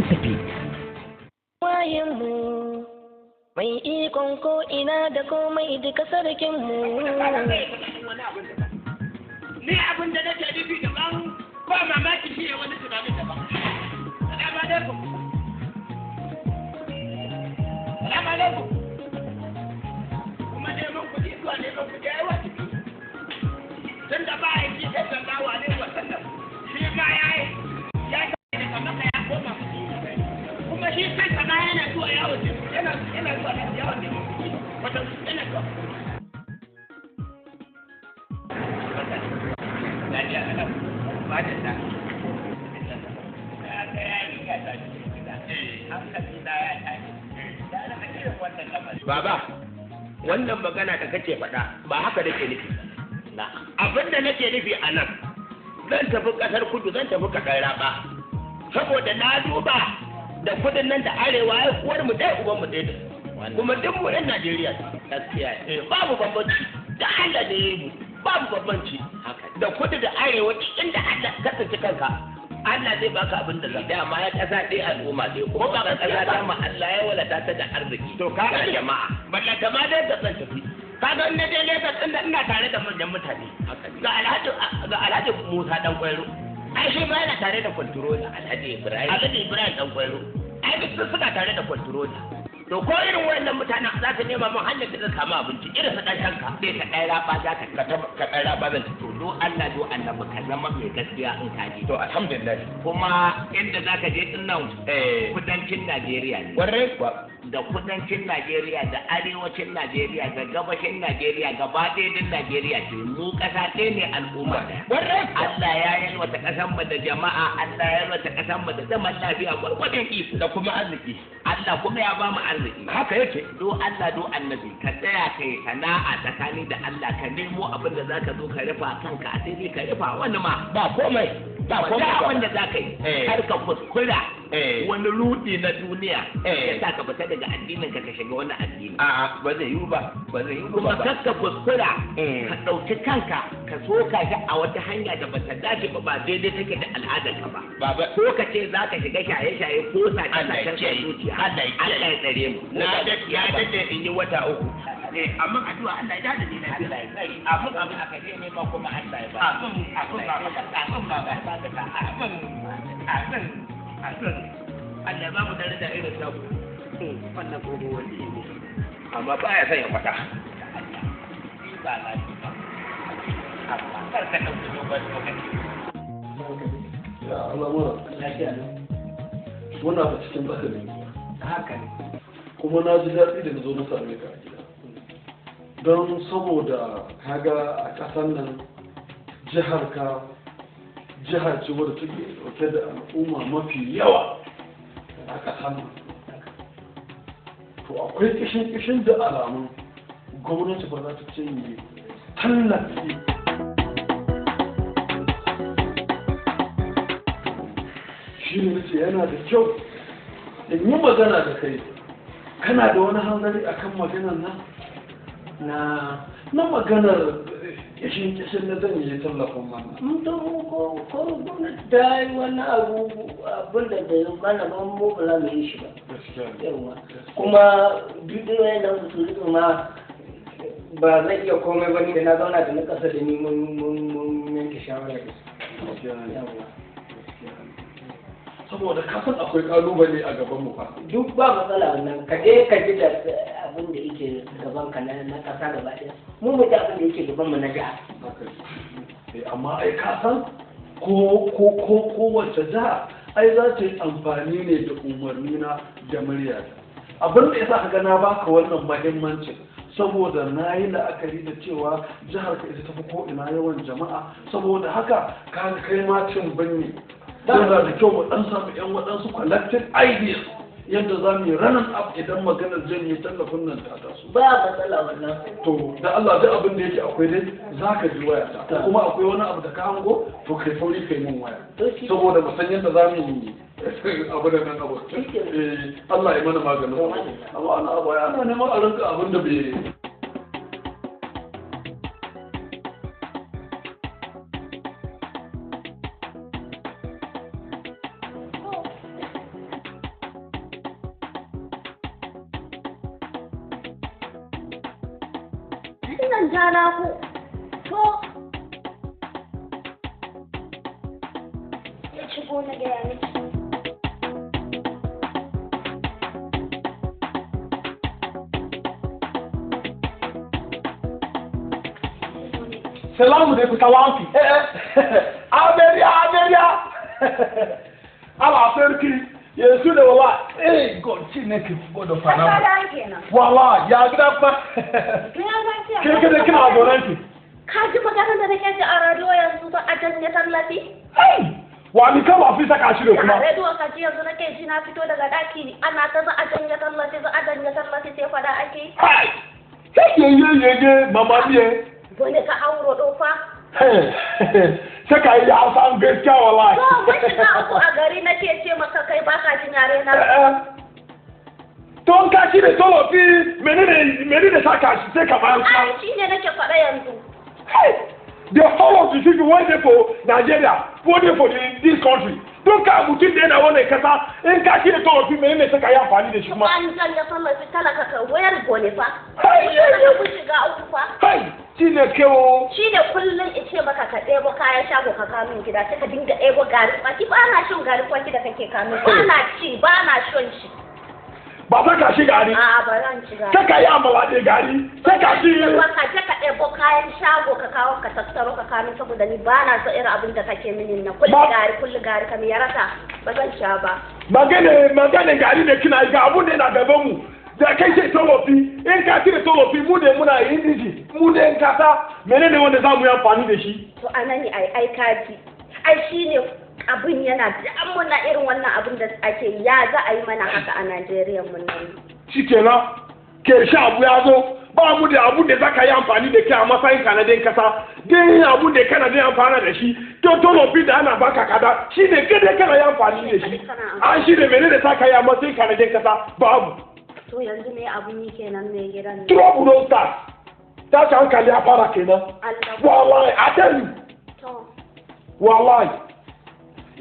nan tafi. Wayanmu mai ikon ko ina da komai duka sarkinmu. Ni abin da nake nufi daban, ba mamaki shi ne wani tunanin daban. Salamu alaikum. Salamu alaikum. Kuma neman kuɗi zuwa neman kuɗi ai wajibi. Tun da ba a yi sallallahu alaihi wa sallam, shi ma ya yi ya tafi daga Makka ya koma Madina. Kuma shi kansa ma yana zuwa yawon yana zuwa yawon neman kuɗi. Wato yana zuwa. Baba, wannan magana da kake faɗa ba haka nake nufi. Abin da nake nufi a nan, zan tafi ƙasar kudu, zan tafi ƙasar Raba. Saboda na duba da kudin nan da arewa ai uwar mu ɗaya uban mu ɗaya da su. Kuma duk mu 'yan Najeriya. Gaskiya. Babu bambanci. Da Allah ne ya yi mu. Babu bambanci. Da kudu da arewa duk inda Allah ka tsinci kanka, Allah zai baka abin da zai. Dama ya kasa ɗaya al'umma ɗaya kuma ba ka kasa dama Allah ya walata ta da arziki. To ka ga jama'a. Ballanta ma dai da zan tafi. Ka ga in na je Lagos ɗin ina tare da manyan mutane. Ga Alhaji ga Alhaji Musa Dan Kwairo. Ai shi ma yana tare da kwantarola. Alhaji Ibrahim. Alhaji Ibrahim Dan Kwairo. Ai duk sun suna tare da kwantarola. To ko irin wayannan mutanen za su nema mun hanyar da zan samu abinci irin su ɗan tanka. Sai ka ɗan raba za ka Ka ɗan raba zan ci. To do Allah do annabi ka zama mai gaskiya in ka je. To alhamdulillah. Kuma inda za ka je ɗin nan kudancin Najeriya ne. Kwarai kuwa. Da kudancin Najeriya da arewacin Najeriya da gabashin Najeriya gaba ɗaya din Najeriya ce, mu ƙasa ɗaya ne, al'umma ɗaya. Kwarai kuwa. Allah ya yalwata ƙasar mu da jama'a, Allah ya yalwata ƙasar mu da zaman lafiya gwargwadon iko. Da kuma arziki. Allah kuma ya ba mu arziki. Haka yake. Do Allah do annabi ka tsaya kai sana'a tsakani da Allah, ka nemo abin da zaka zo ka rufa kanka asiri, ka rufa wani ma. Ba komai. Ba komai. Ba abin da zaka yi. Kar ka kuskura wani rudi na duniya ya sa ka fita daga addinin ka ka shiga wani addini. A'a, ba zai yiwu ba. Ba zai yiwu ba. Kuma kar ka kuskura ka ɗauki kanka ka soka shi a wata hanya da bata dace ba, ba daidai take da al'adar ka ba. Baba. Ko ka ce za ka shiga shaye-shaye ko sace-sacen zuciya. Allah ya Allah ya tsare mu. Na da ya dace in yi wata 3. Amma addu'a Allah ya dade ni lafiya. Allah ya tsare. Amin amin. Aka je nema kuma Allah ya ba. Amin amin baba. Amin baba. Amin amin amin. Allah ya ba mu daraja irin ta ku. Wannan gogo wani ne. Amma ba ya son ya faɗa. Ba na ci ba. Amma kar ka ɗauki dogon lokaci. Ya al'amura. Lafiya ne. Muna fa cikin bakari. Haka ne. Kuma na ji daɗi da na zo na same ka a gida. Don saboda kaga a ƙasar nan jihar ka jiha ce wadda take ɗauke da al'umma mafi yawa a ƙasar nan. To akwai kishin-kishin da alamun gwamnati ba za ta cinye tallafi. Shi ne nace yana da kyau in yi magana da kai. Kana da wani hanzari akan maganar nan? Na maganar kishin-kishin na zan yi tallafin wannan. To ko gwamnati ta yi wani abu abin da bai mana ba, mu ba za mu yi shi ba. Yawwa. Kuma duk da wayannan usulun ma ba zai iya komai ba, ni da na zauna da na ƙasa da ni mun yanke shawara da su. Yawwa. Saboda ka san akwai kalubale a gaban mu fa. Duk ba matsala wannan, ka je ka ji da abin da yake gaban ka na ƙasa gaba ɗaya. Mu mu ji abin da yake gaban mu na jiha. Amma ai ka san ko ko ko kowace jiha ai za ta yi amfani ne da umarni na da muryata. Abin da yasa kaga na baka wannan muhimmancin, saboda na yi la'akari da cewa jihar ka ita tafi ko ina yawan jama'a, saboda haka ka kai ma cin binne. Yana da kyau mu dan samu yan waɗansu collective ideas yadda za mu yi ranar up idan maganar janye tallafin nan ta taso. Ba matsala wannan. To da Allah duk abin da yake akwai dai za ka ji waya ta. Ko kuma akwai wani abu da ka hango to kai sauri kai mun waya. Saboda mu san yadda za mu yi abu da nan abu. Allah ya mana maganin. Amma ana abu ana neman a rinka abin da bai. Zan ja ku. To. Ya shigo na gaya miki. Salamu da tawanki. Ameriya, Ameriya. Ala sarki. Yesu da wala. Eh, God, Chineke, God of Kasa da kenan. Wala, ya gida fa. Gida lafiya. Ke ke kina zonan ki. Ka ji maganar da nake ji a radiyo yanzu ba a janye tallafi? Hey! Wa ni kan wafi saka shi da kuma. A rediyo ka ji yanzu nake ji na fito daga daki ana ta za a janye tallafi za a janye tallafi sai fada ake. Hey! Ye ye ye ye mama miye. Wani ka auro ɗo fa. Sai ka yi Hausa an gaskiya wallahi. To mun shiga uku a gari nake ce maka kai baka jin yare na. To in ka shi da tallafi menene menene saka shi sai ka bayar kuma. Ai shi ne nake faɗa yanzu. Hey! The whole of the people wey dey for Nigeria, wey dey for this country. Duka mutum da yana wannan kasa in ka shi da tallafi menene sai ka yi amfani da shi kuma. An janye tallafi talaka ka wayar gone fa. Hey! Talaka kun shiga uku fa. Hey! Chineke o. Shi ne kullum in ce maka ka ɗebo kayan shago ka kawo min gida sai ka dinga ɗebo garin kwaki ba na shan garin kwaki da kake kawo min ba na ci ba na shan shi. Ba sa ka shi gari. A'a ba zan ci gari. Sai ka yi amala da gari. Sai ka ci. Ba ka je ka ɗebo kayan shago ka kawo ka tattaro ka kawo min saboda ni ba na so irin abin da kake mini nan kullum gari kullum gari ka ya rasa ba zan sha ba. Magana magana gari da kina ga abun da yana gaban mu. Da kai ce tallafi in ka cire tallafi mu ne muna indiji mu ne in kasa menene wanda za mu yi amfani da shi. To anani ai ai kaji ai shine abin yana damuna irin wannan abin da ake ya za a yi mana haka a Najeriya mun nan. Shikenan ke sha abu ya zo ba mu da abu da zaka yi amfani da kai a matsayin ka na den kasa den abu da kana da amfana da shi to tallafi da ana baka kada shi ne kada kana yi amfani da shi an shi ne menene zaka yi a matsayin ka na den kasa babu. To yanzu me abun yi kenan mai gidan nan? Trouble don start. Tashi hankali ya fara kenan. Allah. Wallahi, I tell you. To Wallahi.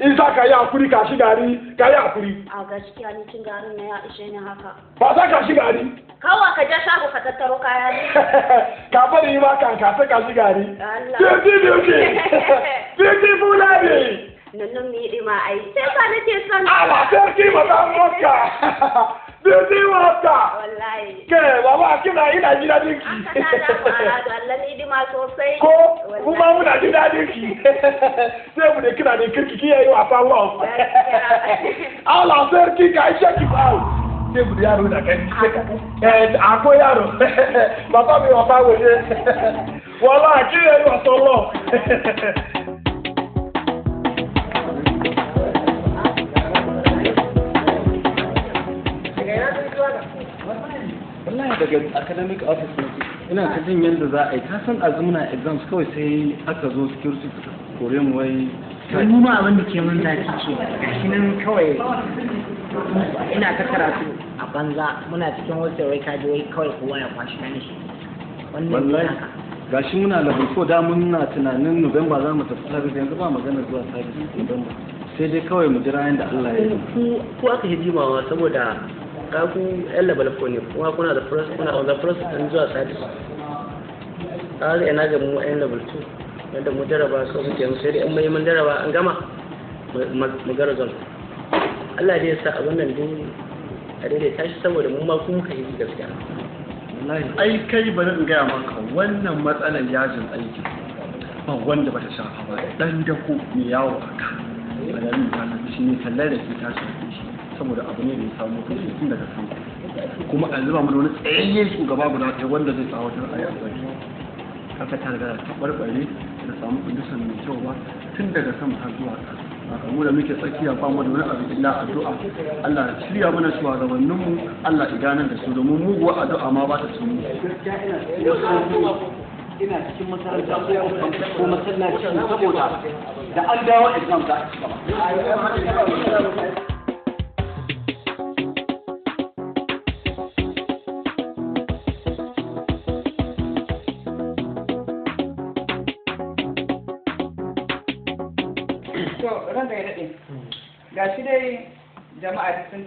In za ka yi hakuri ka shi gari, ka yi hakuri. a gaskiya ni cin garin na ya ishe ni haka. Ba za ka shi gari. Kawa ka je shago ka tattaro kaya ne. Ka bari ma kan ka sai ka shi gari. Allah. Beauty beauty. Beautiful lady. Nan mi yi ma ai. Sai sa nake son. Ala sarki mata Mosca. Beauty Mosca. Wallahi. Ke baba kina ina ji dadin ki. Haka na da mu a rado Allah ni hidima sosai. Ko kuma muna ji dadin ki. Sai mu da kina da kirki ki yayi wasa love. Allah sarki ka ishe ki ba. Sai mu da yaro da kai. Eh akwai yaro. Baba mi wasa waje. Wallahi ki yayi wasa love. Wallahi daga academic office ne ina ta jin yadda za a yi, ka san azu muna exams kawai sai aka zo security suka kore mu wai. Mu ma abin da ke mun zafi ce gashi nan kawai ina ta karatu a banza muna cikin wasu wai kaji wai kawai kowa ya kwashi na shi wannan wallahi haka. Gashi muna level 4 da muna tunanin November za mu tafi service, yanzu ba magana zuwa service November, sai dai kawai mu jira yanda Allah ya yi. Ku aka yi jimawa saboda ka ku yan level 4 ne kuma kuna da process, kuna on the process din zuwa service. Ka ga ina ga mu yan level 2 yadda mu jaraba so muke mu sai dai in mun yi mun jaraba an gama mu ga result. Allah dai ya sa abin nan dai a daidaita shi saboda mu ma ku muka yi gaskiya. Wallahi ai kai bari in gaya maka wannan matsalar yajin aiki ba wanda bata shafa ba, dan dako mai yawo a ka alamin ta shafi shi ne tallar da ke ta shafe shi saboda abu ne da ya samu tushe tun daga sama, kuma a zuba mana wani tsayayyen shugaba guda ɗaya wanda zai tsawatar a yi abu kasa ta riga ta barbare da samu condition mai kyau ba tun daga sama har zuwa ƙasa. Haka mu da muke tsakiya ba mu da wani abu illa addu'a, Allah ya shirya mana shugabanninmu, Allah ya ganar da su, domin muguwar addu'a ma ba ta cin mu. Ina cikin makaranta ko masallaci saboda da an dawo exam za a ci gaba. To, ranka ya daɗe. Ga shi dai jama'a duk sun